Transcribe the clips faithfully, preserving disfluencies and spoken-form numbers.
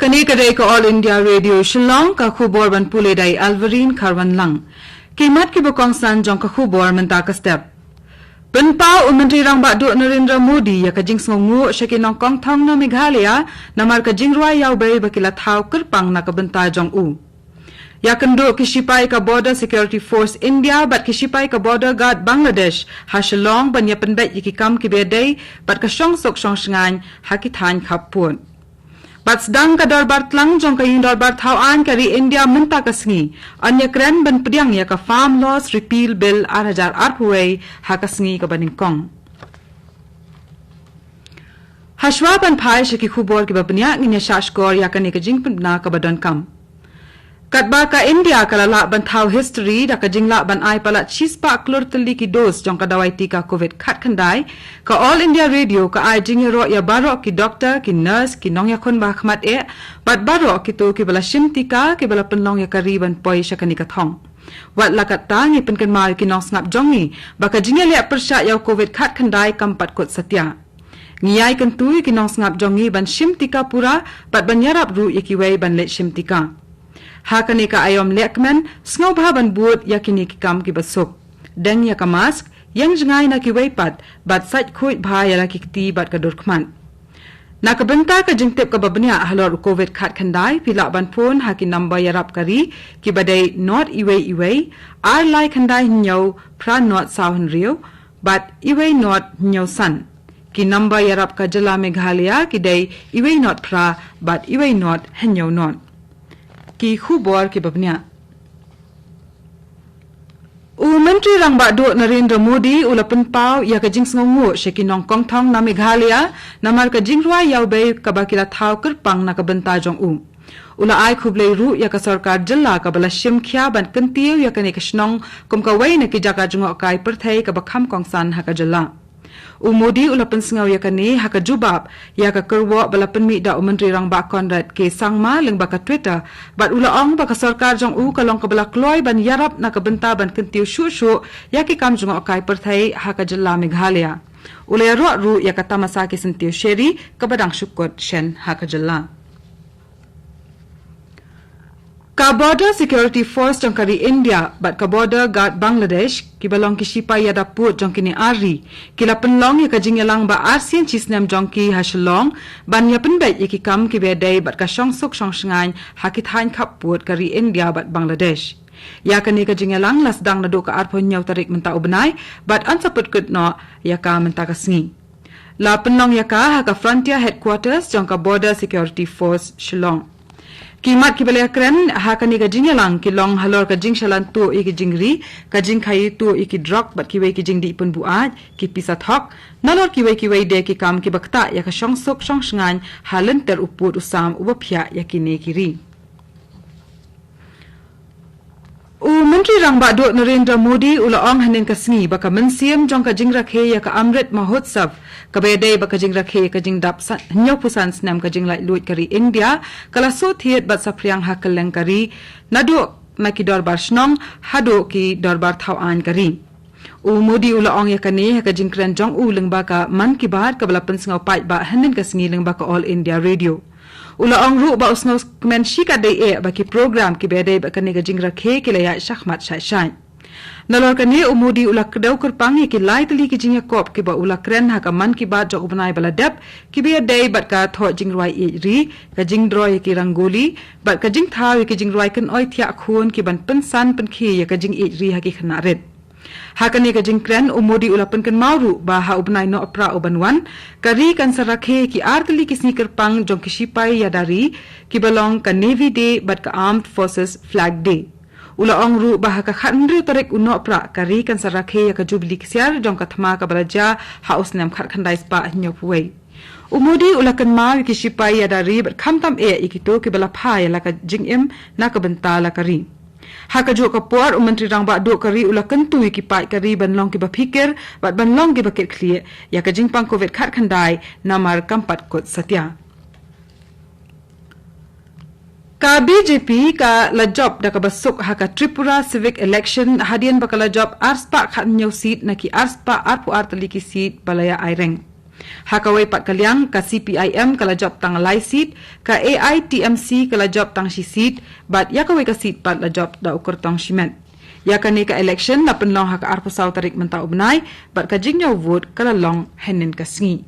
Kane ka dei ka All India Radio Shillong, ka khubor ban pule da i Alvarine Kharwanlang. Ki mat kiba kongsan jong ka khubor mynta ka step. Pynpaw u Myntri Rangbah Duh Narendra Modi ïa ka jingsngewnguh sha ki nongkongthong na Meghalaya, namar ka jingrwai ïawbei ba ki la thaw kyrpang na ka bynta jong u. Ïakynduh ki shipai ka Border Security Force India bad ki shipai ka Border Guard Bangladesh ha Shillong ban ïa pynbeit ïa ki kam kiba dei bad ka shongsuk shongshngaiñ ha ki thaiñ khappud. Bad sdang ka dorbar tlang jong ka ïing dorbar thaw aiñ ka ri India mynta ka sngi, yn ïakren ban pdiang ïa ka Farm Laws Repeal Bill ar hajar arphew wei ha ka sngi kaba nyngkong. Hashwa ban phai sha ki khubor kiba bniah, ngin ïa shah shkor ïa kane ka jingpynbna kaba donkam. Katba ka India ka la lah ban thaw history da ka jinglah ban ai palat shispah klur tylli ki dose jong ka dawai tika Covid khatkhyndai, ka All India Radio ka ai jingïaroh ïa baroh ki doktor, ki nurse, ki nongïakhun ba ha khmat eh, bad baroh kito kiba la shim tika, kiba la pynlong ïa ka ri ban poi sha kane ka thong. Wat la katta, ngi pynkynmaw ïa ki nongsngap jong ngi ba ka jingïaleh pyrshah ïa u Covid khatkhyndai kam pat kut satia. Ngi ïai kyntu ïa ki nongsngap jong ngi ban shim tika pura bad ban ïarap ruh ïa kiwei ban leit shim tika. Ha kane ka aïom lehkmen, sngewbha ban bud ïa kine ki kam kiba suk. Deng ïa ka mask, ïeng jngai na kiwei pat, bad sait khuid bha ïa la ki kti bad ka dur khmat. Na ka bynta ka jingtip kaba bniah halor u Covid khatkhyndai, phi lah ban phone ha ki number ïarap ka ri kiba dei not iwei iwei, ar lai khyndai hynñiew, phra not saw hynriew, bad iwei not hynñiew san. Ki number ïarap ka jylla Meghalaya ki dei iwei not phra bad iwei not hynñiew not. Ki khubor kiba bniah. U Myntri Rangbah Duh Narendra Modi u la pynpaw ïa ka jingsngewnguh sha ki nongkongthong na Meghalaya namar ka jingrwai ïawbei kaba ki la thaw kyrpang na ka bynta jong u. U la ai khublei ruh ïa ka sorkar jylla kaba la shim khia ban kyntiew ïa kane ka shnong kum kawei na ki jaka jngohkai pyrthei kaba kham kongsan ha ka jylla. U Modi u la pynsngew ïa kane ha ka jubab ïa ka kyrwoh ba la pynmih da u Myntri Rangbah Conrad K Sangma lyngba ka Twitter, bad u la ong ba ka sorkar jong u ka long kaba la kloi ban ïarap na ka bynta ban kyntiew shuh shuh ïa ki kam jngohkai pyrthei ha ka jylla Meghalaya. U la ïaroh ruh ïa ka tamasa ki syntiew sheri kaba dang shu kut shen ha ka jylla. Ka Border Security Force jong ka ri India bad ka Border Guard Bangladesh, kiba long ki shipai ïada pud jong kine ar ri, ki la pynlong ïa ka jingïalang ba arsien shisnem jong ki ha Shillong ban ïa pynbeit ïa ki kam kiba dei bad ka shongsuk shongshngaiñ ha ki thaiñ khappud ka ri India bad Bangladesh. Ïa kane ka jingïalang la sdang naduh ka arphew hynñiew tarik mynta u bnai, bad yn sa pynkut noh ïa ka mynta ka sngi. La pynlong ïa ka ha ka Frontier Headquarters jong ka Border Security Force Shillong. Ki mat kiba la ïakren ha kane ka jingïalang ki long halor ka jingshalan tuh ïa ki jingri, ka jingkhaïi tuh ïa ki drok bad kiwei ki jingdih pynbuaid, ki pisa thok, nalor kiwei kiwei de ki kam kiba ktah ïa ka shongsuk shongshngaiñ ha lynter u pud u sam uba phiah ïa kine ki ri. U Myntri Rangbah Duh Narendra Modi u la ong hynnin ka sngi ba ka mynsiem jong ka jingrakhe ïa ka Amrit Mahotsav, kaba ïadei bad ka jingrakhe ïa ka jingdap sa-, hynñiewphew san snem ka jinglaitluid ka ri India, ka la shu thied bad saphriang ha kylleng ka ri, naduh na ki dorbar shnong haduh ki dorbar thaw aiñ ka ri. U Modi u la ong ïa kane ha ka jingkren jong u lyngba ka Mann Ki Baat kaba la pynsngew paidbah hynnin ka sngi lyngba ka All India Radio. U la ong ruh ba u sngewkmen shikatdei eh ba ki program kiba ïadei bad kane ka jingrakhe ki la ïaid shakhmat shai shai. Nalor kane u Modi u la kdew kyrpang ïa ki lai tylli ki jingïakop kiba u la kren ha ka Mann Ki Baat jong u bnai ba la dep, kiba ïadei bad ka thoh jingrwai ïeid ri, ka jingdro ïa ki rangoli, bad ka jingthaw ïa ki jingrwai kynoi thiah khun ki ban pynsan pynkhie ïa ka jingïeid ri ha ki khynnah rit. Ha kane ka jingkren, u Modi u la pynkynmaw ruh ba ha u bnai Nohprah u ban wan, ka ri kan sa rakhe ki ar tylli ki sngi kyrpang jong ki shipai ïada ri, kiba long ka Navy Day bad ka Armed Forces Flag Day. U la ong ruh ba ha ka khathynriew tarik u Nohprah ka ri kan sa rakhe ïa ka Jubili Ksiar jong ka thma kaba la jia ha u snem khatkhyndai spah hynñiewphew wei. U Modi u la kynmaw ïa ki shipai ïada ri bad khamtam eh ïa kito kiba la phai ïa la ka jingim na ka bynta la ka ri. Ha kajuh ka por, u Myntri Rangbah Duh ka ri u la kyntu ïa ki paid ka ri ban long kiba phikir bad ban long kiba kit khlieh ïa ka jingpang Covid khatkhyndai namar kam pat kut satia. Ka B J P ka la jop da kaba suk ha ka Tripura Civic Election hadien ba ka la jop arspah khathynñiew seat na ki arspah arphew ar tylli ki seat ba la ïa aireng. Ha kawei pat ka liang, ka C P I M ka la jop tang lai seat, ka A I T M C ka la jop tang shi seat, bad ïa kawei ka seat pat la jop da u kyrtong shimet. Ïa kane ka election la pynlong ha ka arphew saw tarik mynta u bnai, bad ka jingñiew vote ka la long hynnin ka sngi.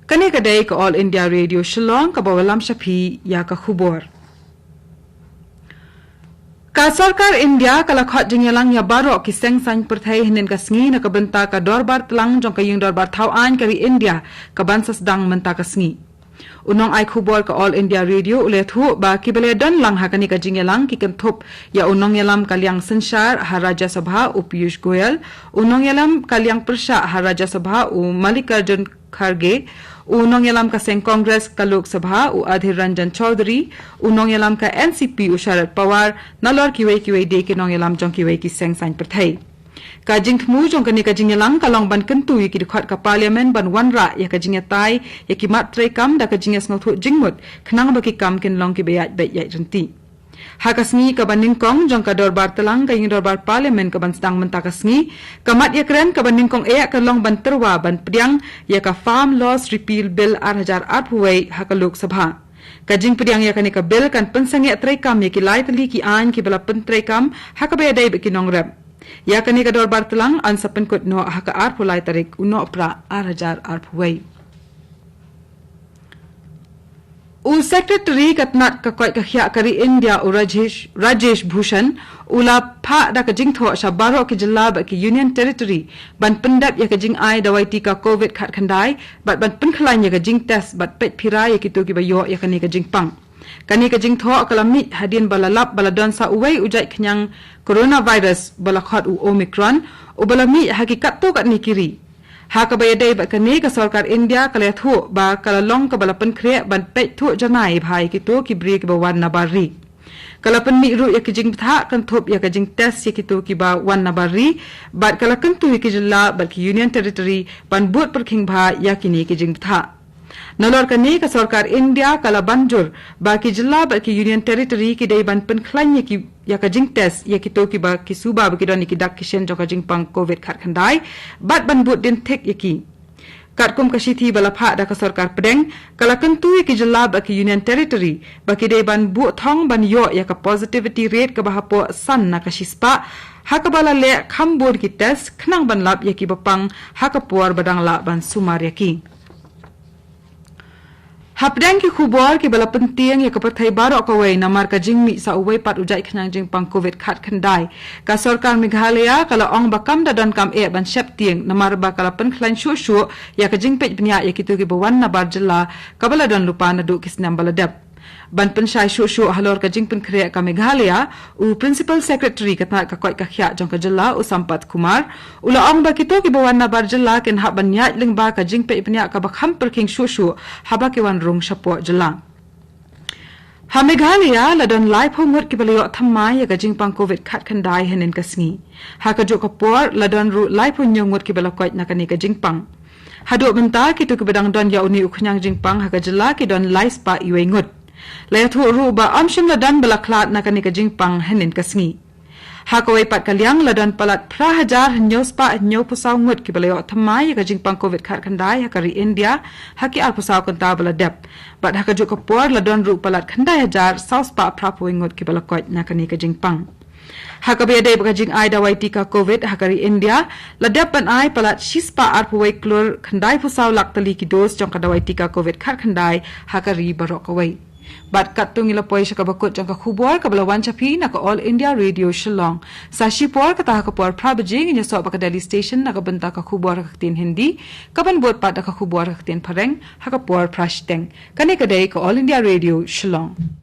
Kane ka dei ka All India Radio Shillong kaba wallam sha phi ïa ka khubor. Ka sorkar India ka la khot jingïalang ïa baroh ki seng saiñ pyrthei hynnin ka sngi na ka bynta ka dorbar tlang jong ka ïing dorbar thaw aiñ ka ri India kaban sa sdang mynta ka sngi. U nongai khubor ka All India Radio u la ïathuh ba kiba la don lang ha kane ka jingïalang ki kynthup ïa u nongïalam ka liang synshar ha Rajya Sabha u Piyush Goyal, u nongïalam ka liang pyrshah ha Rajya Sabha u Mallikarjun Kharge, u nongïalam ka seng Congress ka Lok Sabha u Adhir Ranjan Chaudhary, u nongïalam ka N C P u Sharad Pawar, nalor kiwei kiwei de ki nongïalam jong kiwei ki seng saiñ pyrthei. Ka jingthmu jong kane ka jingïalang ka long ban kyntu ïa ki dkhot ka Parliament ban wanrah ïa ka jingïatai ïa ki mat treikam da ka jingïasngewthuh jingmut, khnang ba ki kam kin long kiba ïaid beit ïaid ryntih. Ha ka sngi kaba nyngkong jong ka dorbar tlang, ka ïing dorbar Parliament kaban sdang mynta ka sngi, ka mat ïakren kaba nyngkong eh ka long ban tyrwa ban pdiang ïa ka Farm Laws Repeal Bill ar hajar arphew wei ha ka Lok Sabha. Ka jingpdiang ïa kane ka bill kan pynsangeh treikam ïa ki lai tylli ki aiñ kiba la pyntreikam ha kaba ïadei bad ki nongrep. Ïa kane ka dorbar tlang yn sa pynkut noh ha ka arphew lai tarik u Nohprah ar hajar arphew wei. U Secretary ka tnat ka koit ka khiah ka ri India u Rajesh, Rajesh Bhushan u la phah da ka jingthoh sha baroh ki jylla bad ki Union Territory ban pyndep ïa ka jingai dawai tika Covid khatkhyndai bad ban pynkhlaiñ ïa ka jingtest bad peit phira ïa kito kiba ïoh ïa kane ka jingpang. Kane ka jingthoh ka la mih hadien ba la lap ba la don sa uwei u jait khñiang coronavirus ba la khot u Omicron, uba la mih ha ki katto katne ki ri. Ha kaba ïadei bad kane, ka sorkar India ka la ïathuh ba ka la long kaba la pynkhreh ban peit thuh janai bha ïa kito ki briew kiba wan nabar ri. Ka la pynmih ruh ïa ki jingbthah kynthup ïa ka jingtest ïa kito kiba wan nabar ri, bad ka la kyntu ïa ki jylla bad ki Union Territory ban bud pyrkhing bha ïa kine ki jingbthah. Nalor kane, ka sorkar India ka la ban jur ba ki jylla bad ki Union Territory ki dei ban pynkhlaiñ ïa ki, ïa ka jingtest ïa kito kiba ki suba ba ki don ïa ki dak ki shin jong ka jingpang Covid khatkhyndai bad ban bud dien thik ïa ki. Katkum ka shithi ba la phah da ka sorkar pdeng, ka la kyntu ïa ki jylla bad ki Union Territory ba ki dei ban buh thong ban ïoh ïa ka positivity rate kaba hapoh san na ka shispah, ha kaba la leh kham bun ki test khnang ban lap ïa kiba pang ha ka por ba dang lah ban sumar ïa ki. Hapdeng ki khubor kiba la pyntieng ïa ka pyrthei baroh kawei namar ka jingmih sa uwei pat u jait khñiang jingpang Covid khatkhyndai, ka sorkar Meghalaya ka la ong ba kam da donkam eh ban sheptieng namar ba ka la pynkhlaiñ shuh shuh ïa ka jingpeit bniah ïa kito kiba wan nabar jylla kaba la don lypa naduh ki snem ba la dep. Ban pynshai shuh shuh halor ka jingpynkhreh ka Meghalaya, u Principal Secretary ka tnat ka koit ka khiah jong ka jylla u Sampath Kumar u la ong ba kito kiba wan nabar jylla kin hap ban ïaid lyngba ka jingpeit bniah kaba kham pyrkhing shuh shuh haba ki wan rung shapoh jylla. Ha Meghalaya la don laiphew ngut kiba la ïoh thymmai ïa ka jingpang Covid khatkhyndai hynnin ka sngi. Ha kajuh ka por la don ruh laiphew hynñiew ngut kiba la koit na kane ka jingpang. Haduh mynta kito kiba dang don ïa une u khñiang jingpang ha ka jylla ki don laispah uwei ngut. La ïathuh ruh ba ym shym la don ba la khlad na kane ka jingpang hynnin ka sngi. Ha kawei pat ka liang la don palat phra hajar hynñiewspah hynñiewphew saw ngut kiba la ïoh thymmai ïa ka jingpang Covid khatkhyndai ha ka ri India ha ki arphew saw kynta ba la dep. Bad ha kajuh ka por la don ruh palat khyndai hajar sawspah phraphew wei ngut kiba la koit na kane ka jingpang. Ha kaba ïadei bad ka jingai dawai tika Covid ha ka ri India, la dep ban ai palat shispah arphew wei klur khyndaiphew saw lak tylli ki dos jong ka dawai tika Covid khatkhyndai ha ka ri baroh kawei. Bad katto ngi la poi sha kaba kut jong ka khubor kaba la wan sha phi na ka All India Radio Shillong. Sa shipor kata ha ka por phra baje ngin ïasoh bad ka Delhi Station na ka bynta ka khubor ha ka ktien Hindi, kaban bud pat da ka khubor ha ka ktien Phareng ha ka por phra shiteng. Kane ka dei ka All India Radio Shillong.